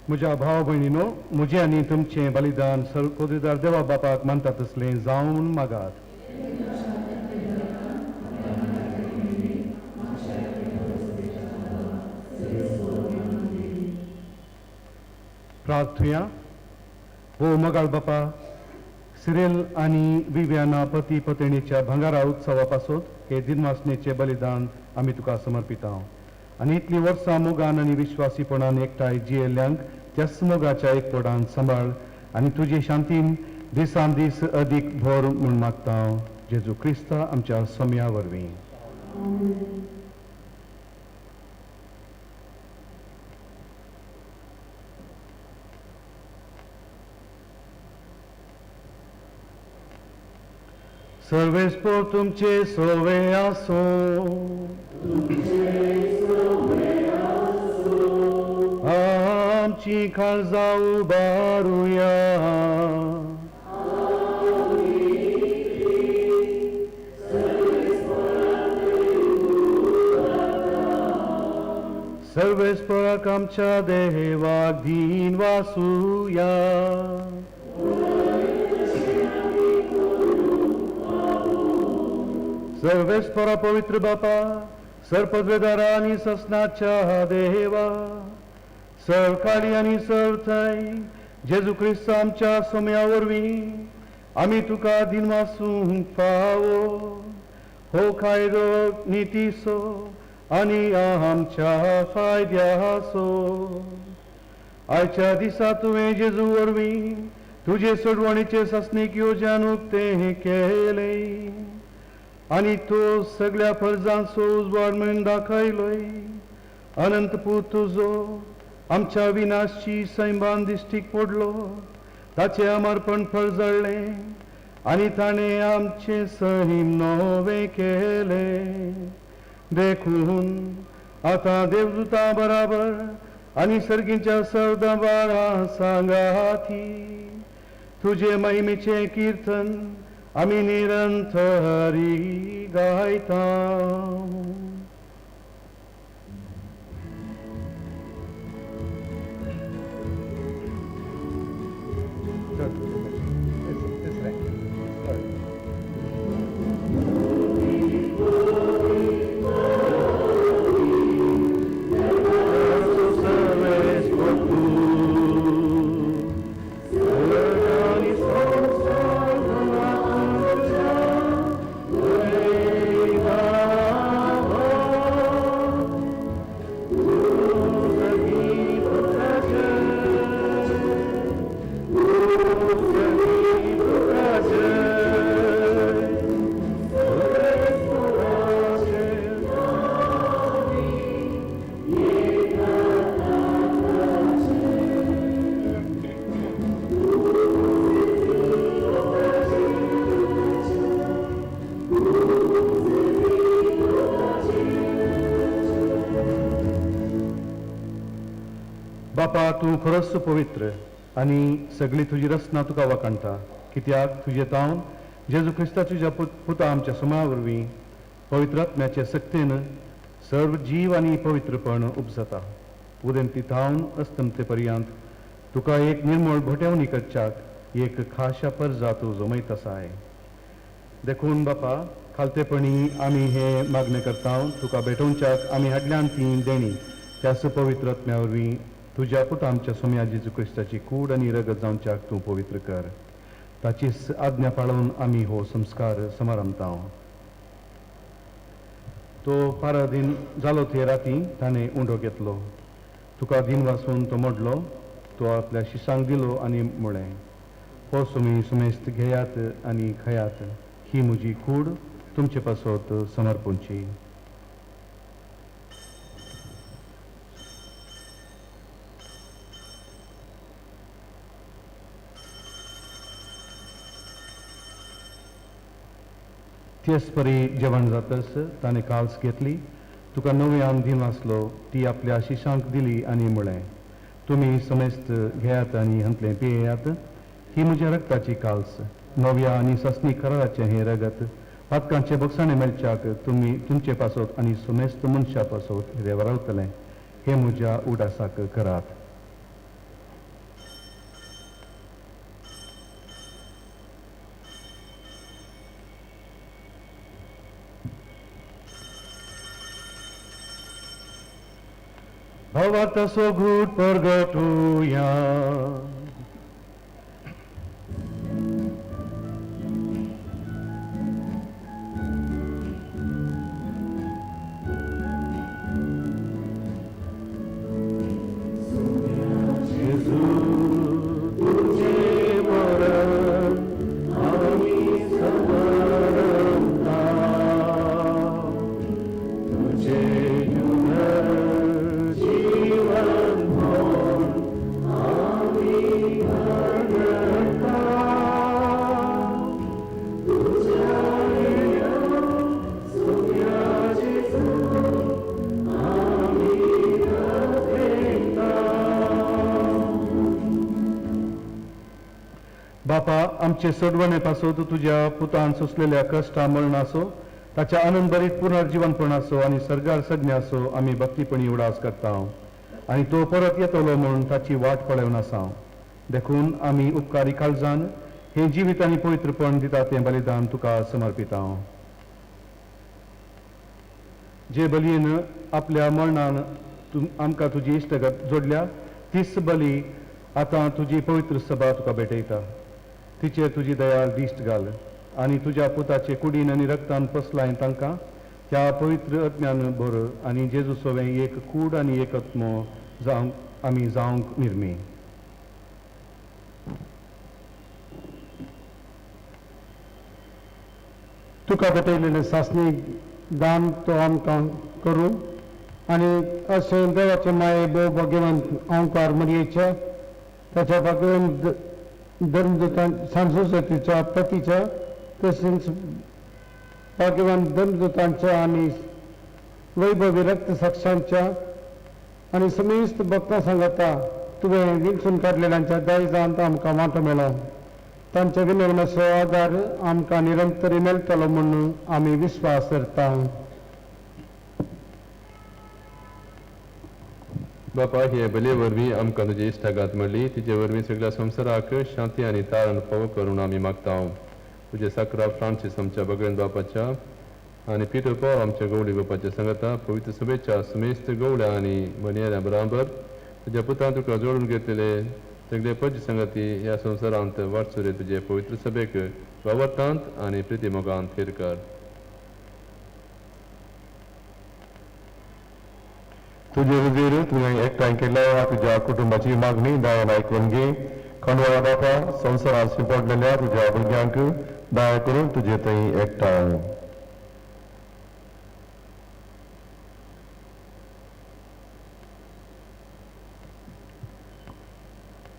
B: म्हज्या भाव भयणीनो, म्हजें आनी तुमचें बलिदान सर्वकोदिदार देवा बापाक मानता तसलें जावन मागात. प्रार्थुया. हो मगाळ बापा, सिरेल आनी विव्याना पती पत्नीच्या भांगारा उत्सवा पासत हे दिनवासनेचें बलिदान आमी तुका समर्पिता आनी इतलीं वर्सां मोगान आनी विश्वासीपणान एकठांय जियेल्ल्यांक त्याच मोगाच्या एकवटान सांबाळ आनी तुजे शांतीन दिसान दीस अदीक भर म्हूण मागता. जेजू क्रिस्ता आमच्या सोम्या वरवीं. सर्वेस्पोर तुमचे सोवे आसूं. आमची काळजां उबारुया. सर्वेस्पराक आमच्या देवाक दीन वासुया. सर्वेस्परा पवित्र बापा, सर्पद्वेदारा आनी ससनाच्या देवा, सरकाळी आनी सरथाय जेजू क्रिस्त आमच्या सोम्या वरवीं आमी तुका दिनवासूंक फावो. हो कायदो नितीचो आनी आमच्या फायद्याचो. आयच्या दिसा तुवें जेजू वरवीं तुजे सोडवणीचे सासणीक योजन उक्तें केलें आनी तो सगळ्या फर्जांचो उजवाड म्हूण दाखयलोय. अनंत पूत तुजो आमच्या विनाशी सैमान दिश्टीक पडलो, ताचें अमरपण फळ जळ्ळें आनी ताणें आमचें सैम नवें केलें. देखून आतां देवदूतां बराबर आनी सर्गीच्या सरदबारा सांगाती तुजे महिमेचें किर्तन आमी निरंतरी गायता. बापा, तूं खरोच पवित्र आनी सगळी तुजी रचना तुका वाखाणटा, कित्याक तुजे तावन जेजू क्रिस्ताच्या तुज्या पुता आमच्या समा वरवीं पवित्र आत्म्याचे सक्तेन सर्व जीव आनी पवित्रपण उपजता. उदेंती थावन अस्तमते पर्यंत तुका एक निर्मळ भोटेवणी करच्याक एक खाशा परजा तूं जमयत आसाय. देखून बापा, खालतेपणी आमी हे मागणें करता, तुका भेटोवच्याक आमी हाडल्यान ती देणी त्याच पवित्र आत्म्या वरवीं तुज्या पुता आमच्या सोम्या जेजू क्रिस्ताची कूड आनी रगत जावच्याक तूं पवित्र कर. ताचीच आज्ञा पाळून आमी हो संस्कार समारंभता. तो पारादीन जालो ते राती ताणें उंडो घेतलो, तुका दिन वासून तो मोडलो, तो आपल्या शिसांक दिलो आनी म्हळें, हो सुमी सुमेस्त घेयात आनी खयात, ही म्हजी कूड तुमचे पासत समर्पणची. तेच परी जेवण जातच ताणें काल्स घेतली, तुका नव्यान दिन वाचलो, ती आपल्या शिशांक दिली आनी म्हळें, तुमी समेस्त घेयात आनी हांतलें पियेयात, ही म्हज्या रक्ताची काल्स, नव्या आनी सासणी कराराचें हें रगत पातकांचे बक्षाणें मेळच्याक तुमी तुमचे पासत आनी समेस्त मनशा पासत रेवरावतलें. हें म्हज्या उडासाक करात. भावार्थाचो घूट परगटुया. जीवन आमचे सोडवणे पासत तुज्या पुतान सोंसलेल्या कश्टा मरणाचो ताच्या आनंद भरीत पुनर्जीवनपणाचो आनी सर्गार सज्ञाचो आमी भक्तीपणी उडास करता आनी तो परत येतलो म्हूण ताची वाट पळोवन आसा. देखून आमी उपकारी काळजान हें जिवीत आनी पवित्रपण दिता तें बलिदान तुका समर्पिता. जे बलयेन आपल्या मरणान आमकां तुजी इश्टगत जोडल्या तीच बली आतां तुजी पवित्र सभा तुका भेटयता. तिचेर तुजी दयाळ दिश्ट घाल आनी तुज्या पुताचे कुडीन आनी रक्तान पसलाय तांकां त्या पवित्र अज्ञान भर आनी जेजू सोवें एक कूड आनी एक आत्मो जावंक आमी जावंक निर्मी.
K: तुका भेटयलेलें सासणी दान तो आमकां करूं आनी अशें देवाचे माये भोव भाग्यवंत ओंकार मरयेच्या ताच्या भाग्यवंत धर्मदूतां सांसुसतीच्या पतीच्या तशेंच भाग्यवान धर्मदूतांच्या आनी वैभवी रक्त साक्षांच्या आनी समेस्त भक्तां सांगता तुवें विंचून काडलेल्यांच्या दायजांत आमकां वांटो मेळो. तांच्या विनवणाचो आदार आमकां निरंतर मेळटलो म्हणून आमी विश्वास धरता.
E: बापा हे बले वरवीं आमकां तुजी इश्टागात मेळ्ळी तिचे वरवीं सगळ्या संवसाराक शांती आनी तारण फावो करून आमी मागता. तुजे साकरा फ्रांसीस आमच्या भगवंत बापाच्या आनी पिटर पॉल आमच्या गवळी बापाच्या सांगता पवित्र सभेच्या समेस्त गवळ्या आनी मनयेऱ्या बराबर तुज्या पुतान तुका जोडून घेतलेले सगळे पज संगती ह्या संवसारांत वाटसुरे तुजे पवित्र सभेक वावरतांत आनी प्रिती मोगांत थीर कर.
L: तुजे हुजीर तुवें एकठांय केल्ल्या तुज्या कुटुंबाची मागणी दयान आयकून घे. खंडवा बापा संवसारांत शिंपडलेल्या तुज्या भुरग्यांक दया करून तुजे थंय एकठांय.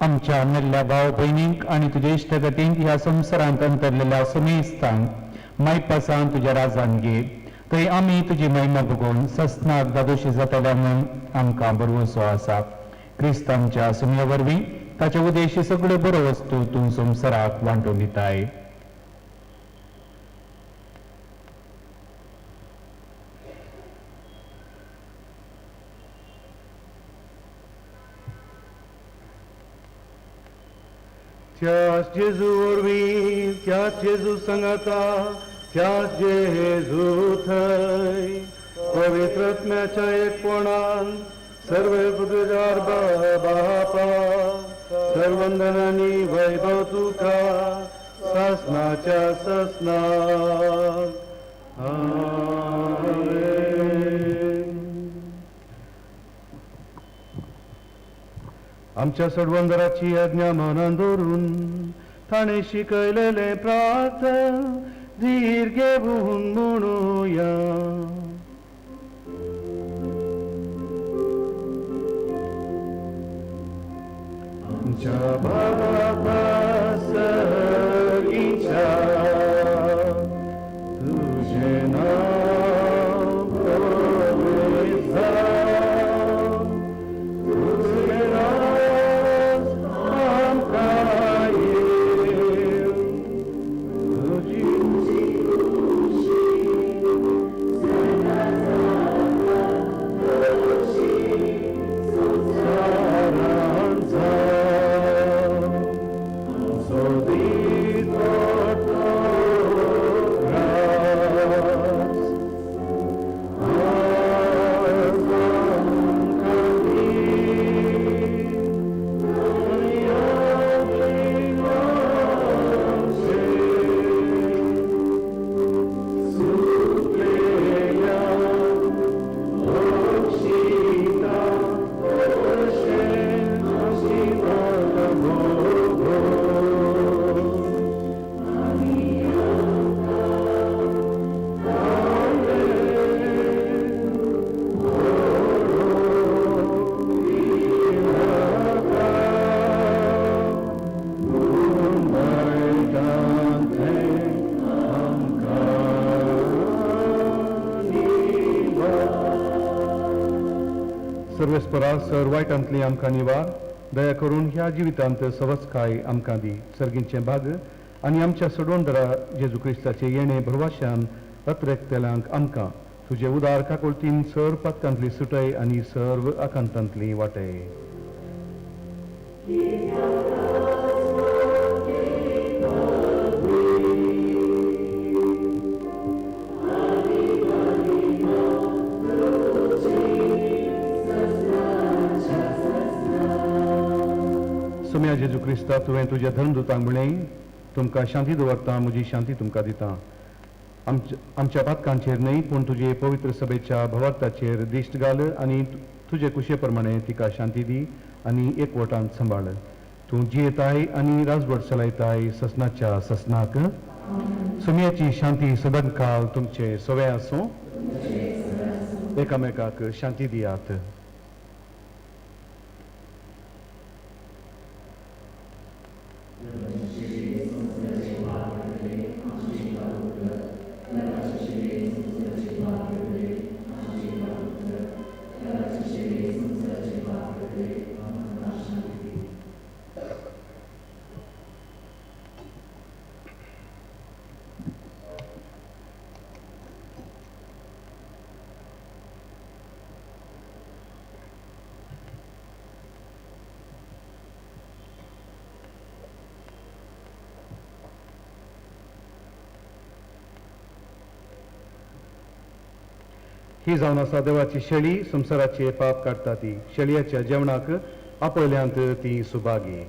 F: आमच्या मेल्ल्या भाव भयणींक आनी तुज्या इश्टगतींक ह्या संवसारांत अंतरलेल्या समेस्तांक मायपासान तुज्या राजान घे. थंय आमी तुजी महिमा बघून सस्नाक दादोशी जातल्या म्हूण आमकां बरवसो आसा. क्रिस्त आमच्या सुमया वरवीं ताचे उद्देश सगळ्यो बऱ्यो वस्तू तूं संवसाराक वांटून दिताय.
B: त्याच जेजू वरवीं त्याच जेजू सांगाता त्याच जेजू थंय पवित्र आत्म्याच्या एकपणान सर्व पुत्रदार बापा सर्वंदनानी वैभव तुका सासनाच्या ससनाक. आमेन. आमच्या सोडवंदराची आज्ञा मनान दवरून ताणें शिकयलेलें प्रार्थन धीर घेवन म्हणुया. आमच्या बापा सर्गीच्या तुजें नांव पवित्र जावं, तुजें राज आमकां येवं, तुजी संवसारांत जावं, आमचो दितो तो ग्रास आज आमकां दी, आनी आमचे चुकलेल्या बक्षिता तशें आशिर्वाद भोगो. सर्वेस्परा सर वायटांतली आमकां निवार दया करून ह्या जिवितांत सवस्काय आमकां दी. सर्गींचें भाग आनी आमच्या सोडवणदारा जेजू क्रिस्ताचे येणे भरवाशान अत्रेकतेल्यांक आमकां तुजे उदार काकुळतीन सर्व पातकांतली सुटय आनी सर्व आकांतांतली वाटय. सोम्या जेजू क्रिस्ता, तुवें तुज्या धर्मदूतांक म्हणलें, तुमकां शांती दवरता, म्हजी शांती तुमकां दिता. आमच्या पातकांचेर न्हय पूण तुजे पवित्र सभेच्या भवार्थाचेर दिश्ट घाल आनी तुजे कुशे प्रमाणे तिका शांती दी आनी एकवटान सांबाळ. तूं जियेताय आनी राजवट चलयताय ससनाच्या ससनाक. सोम्याची शांती सदांकाल तुमचे सवे आसूं. एकामेकाक शांती दियात. ही जावन आसा देवाची शेळी, संवसाराचे पाप काडटा ती. शेळयाच्या जेवणाक आपयल्यांत ती सुभागी.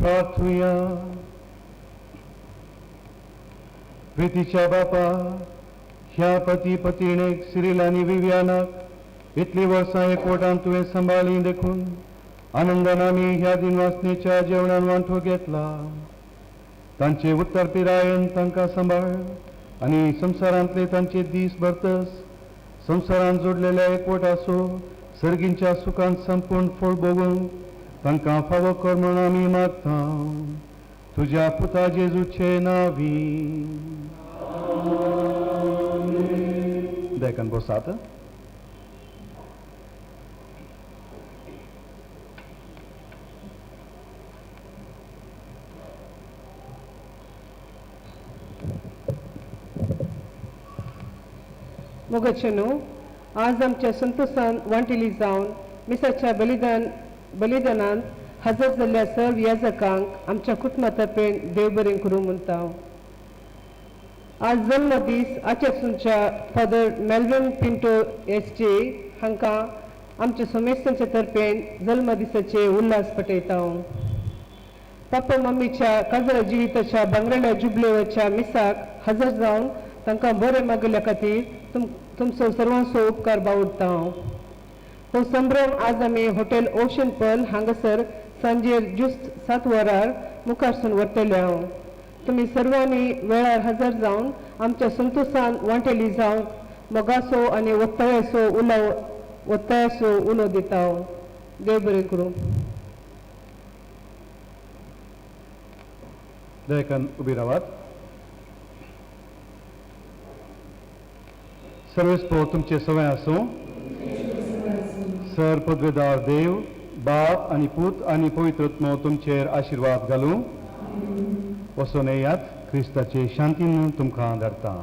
B: प्रार्थुया. प्रितीच्या बापा, ह्या पती पतीणेक सिरील आनी विवियानाक इतलीं वर्सां एकवटान तुवें सांबाळ्ळीं देखून आनंदान आमी ह्या दिनवासनेच्या जेवणान वांटो घेतला. तांचे उत्तर पिरायेन तांकां सांबाळ आनी संवसारांतले तांचे दीस भरतस संवसारान जोडलेल्या एकवटाचो सर्गींच्या सुखान संपूर्ण फळ भोगूंक तांकां फावो कर म्हूण आमी मागता, तुज्या पुता जेजूचे नांवी. देखन बसात.
A: मोगाचे न्हू, आज आमच्या संतोसान वांटेली जावन मिसाच्या बलिदानांत हजर जाल्ल्या सर्व याजकांक आमच्या कुटुंबा तर्फेन देव बरें करूं म्हणटा. आज जल्मदीस आचरसूनच्या father Melvin Pinto S J हांकां आमच्या सोमेस्तांच्या तर्फेन जल्मदिसाचे उल्हास पटयता. पप्पा मम्मीच्या काजरा जिविताच्या बांगड्याल्या जुबलेवाच्या मिसाक हजर जावन तांकां बरें मागिल्ल्या खातीर तुमचो सर्वांचो उपकार बावडटा. हो संभ्रम आज आमी हॉटेल ओशन पर्ल हांगासर सांजेर जुस्त 7 वरार मुखारसून व्हरतले हांव. तुमी सर्वांनी वेळार हजर जावन आमच्या संतोसान वांटेली जावंक मोगाचो आनी ಒತ್ತಾಯಸೋ उलो दिता. देव बरें करूं.
B: दयाकन उबी रावात. सर्वेस्पो तुमचे सवय आसूं. सर पदवेदार देव बाप आनी पूत आनी पवित्रत्मो तुमचेर आशिर्वाद घालूं. वचोन येयात. क्रिस्ताचे शांतीन तुमकां धाडटा.